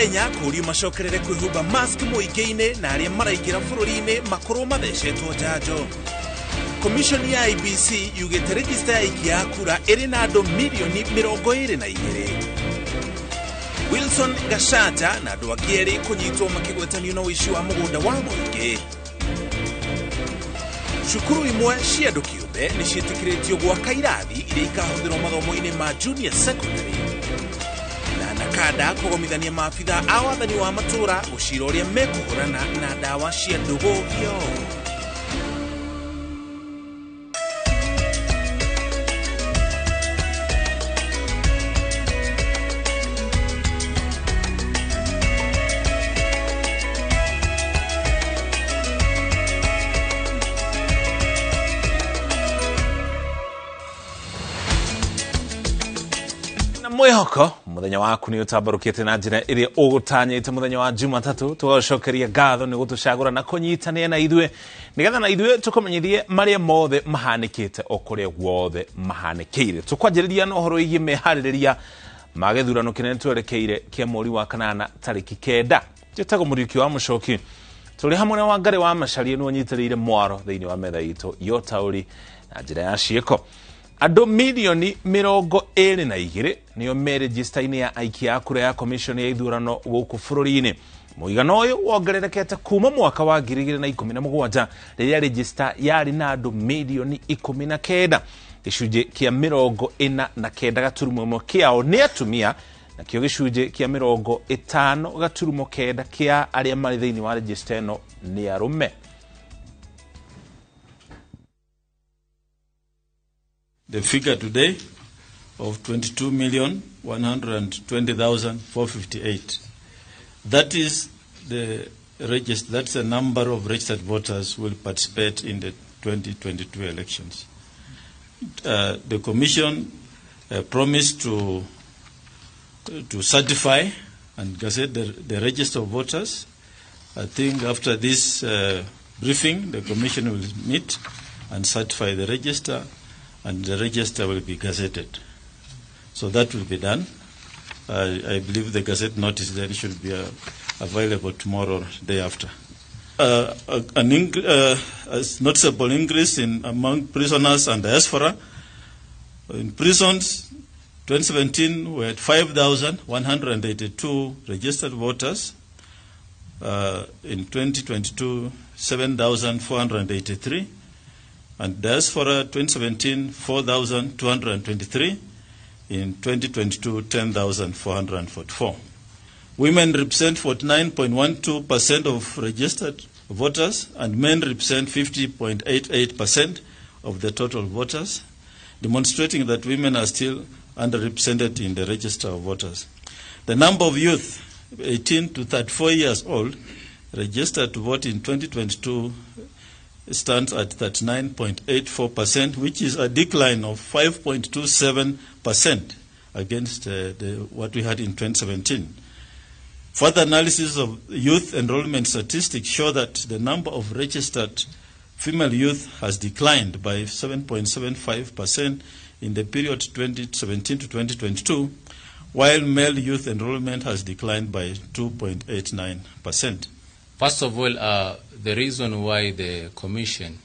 Kenya kũrio macokerere kwĩhumba mask mũingĩ-inĩ na arĩa maraingĩra bũrũri-inĩ makorwo mathecetwo njanjo. Commission ya IEBC yugĩte register ya aikia a kura ĩrĩ na andũ mirioni 22. Wilson Gachanja na andũ angĩ erĩ kũnyitwo makĩgwetanio na ũici wa mũgũnda wa mũingĩ. Cukuru imwe cia andũ kĩũmbe nĩ ciĩtĩkĩrĩtio gwaka irathi iria ikahũthĩrwo mathomo-inĩ ma junior secondary. Na NACADA kũgomithania maabitha a wathani wa matũũra gũcira ũrĩa mekũhũrana na ndawa cia ndũgũgio. Na mwĩhoko mũthenya waku nĩ ũtambarũkĩte na njĩra ĩrĩa ũgũtanyĩte. Mũthenya wa Jumatatũ tũgacokeria ngatho nĩ gũtũcagũra na kũnyitanĩra na ithuĩ nĩgetha na ithuĩ tũkũmenyithie marĩa mothe mahanĩkĩte o kũrĩa guothe mahanĩkĩire. Tũkwanjĩrĩria na ũhoro wĩgiĩ meharĩrĩria ma gĩthurano kĩnene twerekeire kĩa mweri wa kanana tarĩki 9. Njĩtagwo Mũriũki wa Mũcoki, tũrĩ hamwe na Wangarĩ wa Macaria nĩ ũnyitĩrĩire mwaro thĩinĩ wa metha itũ ya ũtaũri na njĩra ya ciĩko. Andũ mirioni 22 nĩo me rejista-inĩ ya aikia a kura ya commission ya ithurano gũkũ bũrũri-inĩ. Mũigana ũyũ wongererekete kuma mwaka wa 2017 rĩrĩa rejista yarĩ na andũ mirioni 19. Gĩcunjĩ kĩa 49.1 kĩao nĩ atumia, nakĩo gĩcunjĩ kĩa 50.9 kĩa arĩa marĩ thĩinĩ wa rejista ĩno nĩ arũme. The figure today of 22,120,458. That is the register, that's the number of registered voters who will participate in the 2022 elections. The Commission promised to certify and gazette the register of voters. I think after this briefing, the Commission will meet and certify the register, and the register will be gazetted. So that will be done. I believe the gazette notice then should be available tomorrow, day after. A noticeable increase in among prisoners and diaspora. In prisons, 2017 we had 5,182 registered voters. In 2022, 7,483. And diaspora 2017, 4,223. In 2022, 10,444. Women represent 49.12% of registered voters, and men represent 50.88% of the total voters, demonstrating that women are still underrepresented in the register of voters. The number of youth 18 to 34 years old registered to vote in 2022 stands at 39.84%, which is a decline of 5.27% against what we had in 2017. Further analysis of youth enrollment statistics show that the number of registered female youth has declined by 7.75% in the period 2017 to 2022, while male youth enrollment has declined by 2.89%. First of all, the reason why the Commission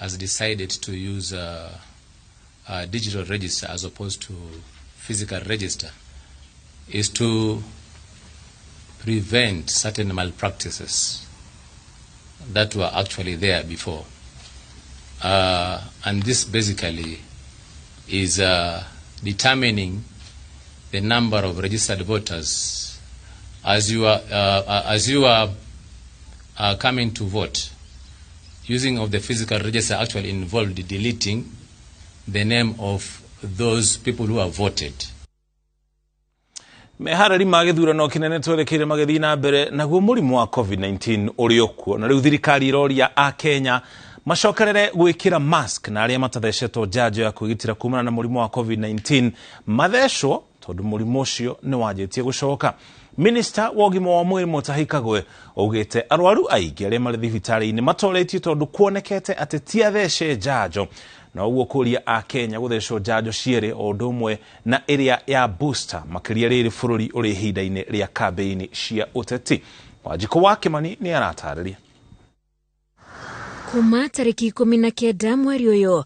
has decided to use a digital register as opposed to physical register is to prevent certain malpractices that were actually there before. And this basically is determining the number of registered voters as you are coming to vote. Using of the physical register actually involved deleting the name of those people who have voted. Meharĩri ma gĩthurano kĩnene twerekeire magĩthiĩ na mbere naguo mũrimũ wa COVID-19 ũrĩ o kuo, na rĩu thirikari iroria a Kenya macokerere gwĩkĩra mask na arĩa matathecetwo njanjo ya kwĩgitĩra kumana na mũrimũ wa COVID-19 mathecwo tondũ mũrimũ ũcio nĩ wanjĩtie gũcoka. Minister wa ũgima wa mwĩrĩ Mutahi Kagwe augĩte arwaru aingĩ arĩa marĩ thibitarĩ-inĩ matoretio tondũ kuonekete atĩ ti athece njanjo, Na ũguo kũria a Kenya gũthecwo njanjo cierĩ o ũndũ ũmwe na ĩrĩa ya booster, makĩria rĩrĩ bũrũri ũrĩ ihinda-inĩ rĩa kambĩini cia ũteti. Wanjikũ wa Kĩmani nĩ aratarĩria. Kuma tarĩki 19 mweri ũyũ,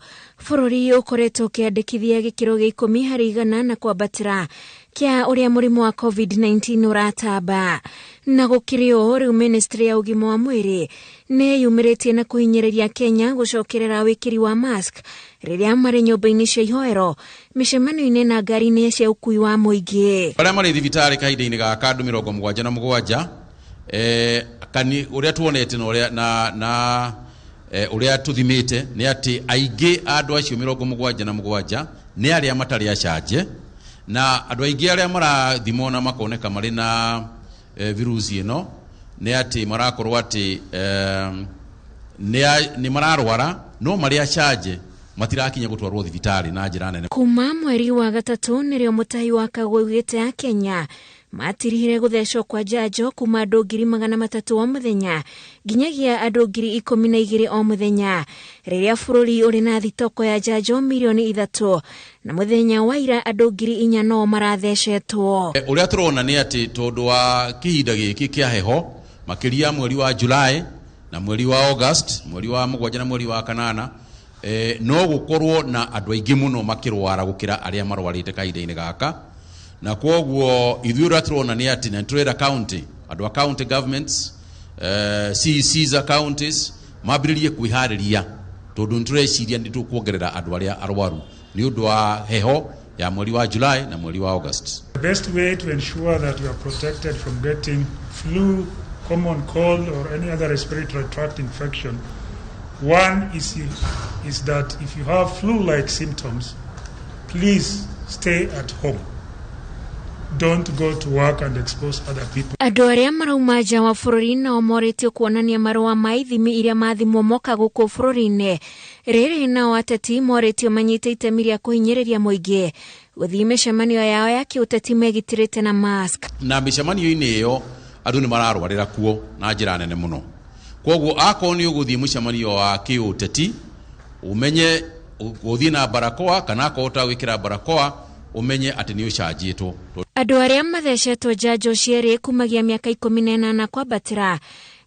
bũrũri ũkoretwo ũkĩandĩkithia gĩkĩro gĩa 10% na kwambatĩra kĩa ũrĩa mũrimũ wa COVID-19 ũratamba. Na gũkĩrĩ ũũ, rĩu ministry ya ũgima wa mwĩrĩ nĩ yumĩrĩtie na kũhinyĩrĩria Kenya gũcokerera wĩkĩri wa mask rĩrĩa marĩ nyũmba-inĩ cia ihoero, mĩcemanio-inĩ na ngari-inĩ cia ũkui wa mũingĩ. Arĩa marĩ thibitarĩ kahinda-inĩ gaka andũ 77, kani ũrĩa tuonete na ũrĩa na ũrĩa tũthimĩte nĩ atĩ aingĩ a andũ acio 77 nĩ arĩa matarĩ acanje, na andũ aingĩ arĩa marathimwo na makoneka marĩ na virusi ĩno nĩ atĩ marakorwo atĩ nĩ mararwara no marĩ acanje matirakinya gũtwarwo thibitarĩ na njĩra nene. Kuma mweri wa gatatũ nĩrĩo Mũtahi wa Kagwe augĩte a Kenya matirihire gũthecwo kwa njanjo kuma andũ 300,000 o mũthenya nginyagia andũ 12,000 o mũthenya, rĩrĩa bũrũri ũrĩ na thitoko ya njanjo mirioni 3 na mũthenya wa ira andũ 4,000 no marathecetwo. Ũrĩa tũrona nĩ atĩ tondũ wa kĩhinda gĩkĩ kĩa heho makĩria mweri wa July na mweri wa August, mweri wa 7 na mweri wa 8, no gũkorwo na andũ aingĩ mũno makĩrwara gũkĩra arĩa marwarĩte kahinda-inĩ gaka. Na kwoguo ithuĩ ũrĩa tũrona nĩ atĩ na tũrera county, andũ a county governments, CECs a counties mambĩrĩrie kwĩharĩria tondũ nĩtũreciria nĩ tũkuongerera andũ arĩa arwaru nĩ ũndũ wa heho ya mweri wa July na mweri wa August. The best way to ensure that you are protected from getting flu, common cold or any other respiratory tract infection, one is that if you have flu-like symptoms, please stay at home. Don't go to work and expose other people. Andũ arĩa marauma nja wa bũrũri nao morĩtio kuonania marũa ma ithimi iria mathimwo moka gũkũ bũrũri-inĩ. Rĩrĩ nao ateti morĩtio manyite itemi rĩa kũhinyĩrĩria mũingĩ gũthiĩ mĩcemanio yao ya kĩũteti megitĩrĩte na mask. Na mĩcemanio-inĩ ĩyo andũ nĩ mararwarĩra kuo na njĩra nene mũno. Kwoguo akorwo nĩ ũgũthiĩ mũcemanio wa kĩũteti ũmenye ũthiĩ na barakoa, kana akorwo ũtagwĩkĩra barakoa ũmenye atĩ nĩ ũcanjĩtwo. Andũ arĩa mathecetwo njanjo cierĩ kumagia mĩaka 18 kwambatĩra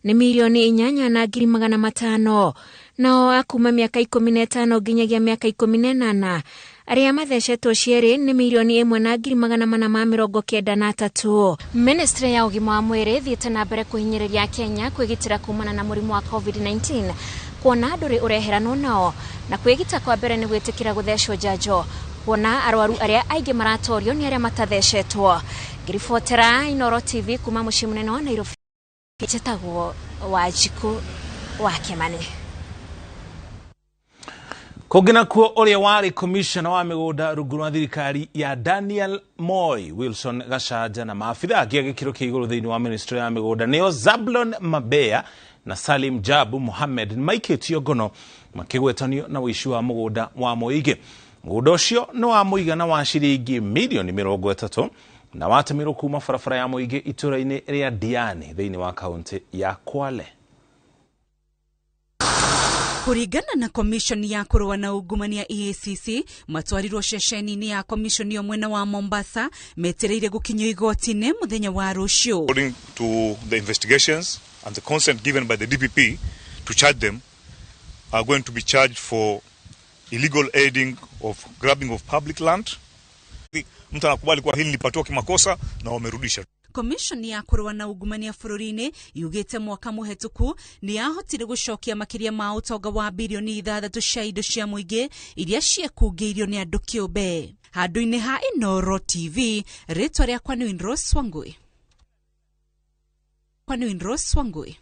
nĩ 8,500,000, nao a kuma mĩaka 15 nginyagia mĩaka 18 arĩa mathecetwo cierĩ nĩ 1,493,000. Ministry ya ũgima wa mwĩrĩ ĩthiĩte na mbere kũhinyĩrĩria Kenya kwĩgitĩra kumana na mũrimũ wa COVID-19, kuona ndũrĩ ũreheranwo nao, na kwĩgita kwa mbere nĩ gwĩtĩkĩra gũthecwo njanjo, kuona arwaru arĩa aingĩ maratorio nĩ arĩa matathecetwo. Ngĩribotera Inooro TV kuma mũciĩ mũnene wa Nairobi, njĩtagwo Wanjikũ wa Kĩmani. Kũngĩ nakuo, ũrĩa warĩ commissioner wa mĩgũnda rungu rwa thirikari ya Daniel Moi, Wilson Gachanja, na maabitha angĩ a gĩkĩro kĩa igũrũ thĩinĩ wa ministry ya mĩgũnda nĩo Zablon Mabea na Salim Jabu Mohamed nĩmaikĩtio ngono makĩgwetanio na ũici wa mũgũnda wa mũingĩ. Mũgũnda ũcio nĩ wa mũigana wa ciringi mirioni 30 na watemirwo kuma barabara ya mũingĩ itũra-inĩ rĩa Diani thĩinĩ wa kaunti ya Kwale. Kũringana na commission ya kũrũa na ungumania EACC, matwarirwo ceceni-inĩ ya commission ĩyo mwena wa Mombasa metereire gũkinyio igoti-inĩ mũthenya wa rũciũ. According to the investigations and the consent given by the DPP to charge them, are going to be charged for illegal aiding of grabbing of public land. Mtu anakubali kwa hili nilipatiwa kimakosa na wamerudisha. Commission ya kũrũa na ungumania bũrũri-inĩ yugĩte mwaka mũhetũku nĩ yahotire gũcokia makĩria ma ũtonga wa birioni 6 cia indo cia mũingĩ iria ciekungĩirio nĩ andũ kĩũmbe. Handũ-inĩ ha Inooro TV, rĩtwa rĩakwa nĩ Winrose Wangui. Kwa nĩ Winrose Wangui.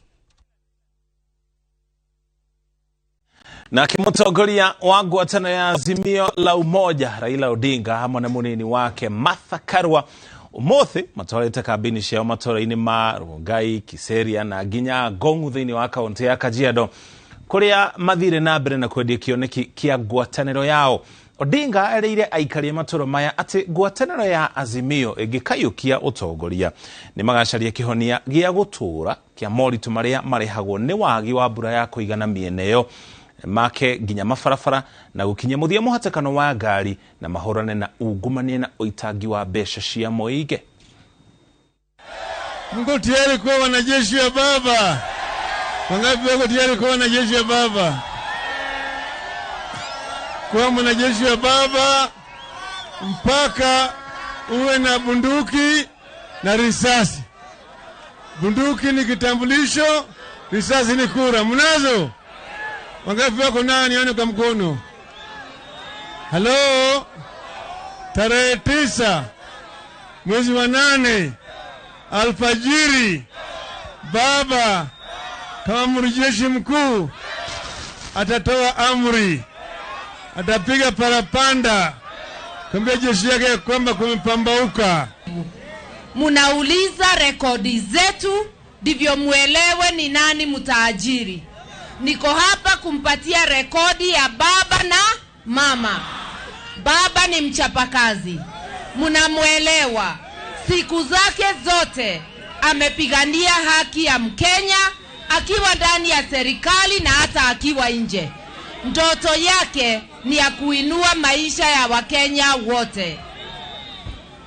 Nake mũtongoria wa ngwatanĩro ya Azimio la Umoja Raila Odinga hamwe na mũnini wake Martha Karua ũmũthĩ matwarĩte kambini ciao matũra-inĩ ma Rongai, Kiseria na nginya Ngong'u thĩinĩ wa kaunti ya Kajiado kũrĩa mathire na mbere na kwendia kĩoneki kĩa ngwatanĩro yao. Odinga erĩire aikari a matũra maya atĩ ngwatanĩro ya Azimio ĩngĩkaiyũkia ũtongoria nĩ magacaria kĩhonia gĩa gũtũũra kĩa moritũ marĩa marehagwo nĩ wagi wa mbura ya kũigana mĩena ĩyo. Make nginya mabarabara na gukinyia muthia muhatekano wa ngari na mahurane na ungumania na uitangi wa mbeca cia muingi. Mko tayari kuwa wanajeshi wa baba? Wangapi wako tayari kuwa wanajeshi wa baba? Kuwa mwanajeshi wa baba mpaka uwe na bunduki na risasi. Bunduki ni kitambulisho, risasi ni kura. Mnazo? Wangapi wako nayo? Nione kwa mkono. Halo? Tarehe 9 mwezi wa 8 alfajiri, baba kama mrejeshi mkuu atatoa amri, atapiga parapanda kuambia jeshi yake kwamba kumepambauka. Munauliza rekodi zetu ndivyo muelewe ni nani mtaajiri. Niko hapa kumpatia rekodi ya baba na mama. Baba ni mchapakazi, munamuelewa. Siku zake zote amepigania haki ya Mkenya akiwa ndani ya serikali na hata akiwa nje. Ndoto yake ni ya kuinua maisha ya Wakenya wote.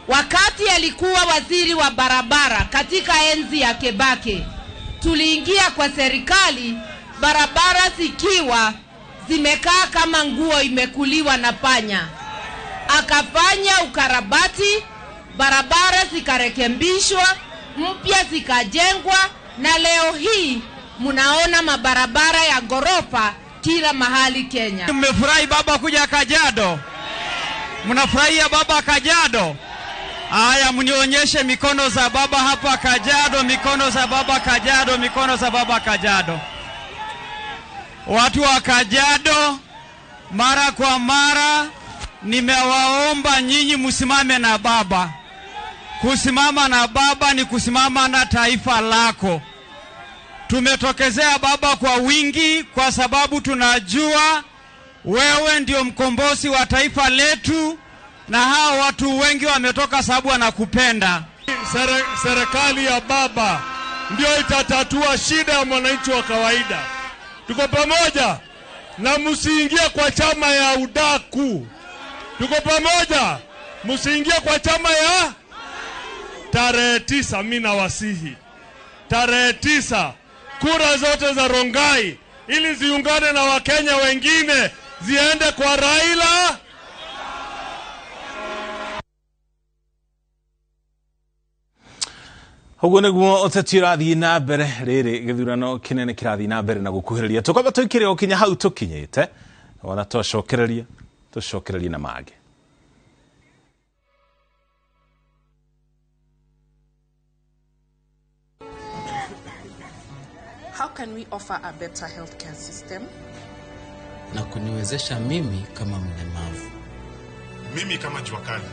Wakati alikuwa waziri wa barabara katika enzi ya Kibaki, tuliingia kwa serikali barabara zikiwa zimekaa kama nguo imekuliwa na panya. Akafanya ukarabati, barabara zikarekebishwa, mpya zikajengwa, na leo hii mnaona mabarabara ya ghorofa kila mahali Kenya. Mmefurahi baba kuja Kajiado? Mnafurahia baba Kajiado? Aya, mnionyeshe mikono za baba hapa Kajiado, mikono za baba Kajiado, mikono za baba Kajiado. Watu wa Kajiado, mara kwa mara nimewaomba nyinyi msimame na baba. Kusimama na baba ni kusimama na taifa lako. Tumetokezea baba kwa wingi kwa sababu tunajua wewe ndio mkombozi wa taifa letu, na hao watu wengi wametoka sababu wanakupenda. Serikali ya baba ndio itatatua shida ya mwananchi wa kawaida. Tuko pamoja, na msiingie kwa chama ya udaku. Tuko pamoja, msiingie kwa chama ya tarehe 9. Mimi nawasihi tarehe 9 kura zote za Rongai ili ziungane na Wakenya wengine ziende kwa Raila. Ũguo nĩguo ũteti ũrathiĩ na mbere rĩrĩ gĩthurano kĩnene kĩrathiĩ na mbere na gũkuhĩrĩria. Tũkwamba tũikĩre o kinya hau tũkinyĩte, ona twacokereria tũcokererie na mangĩ. How can we offer a better healthcare system? Na kuniwezesha mimi kama mlemavu. Mimi kama jua kali.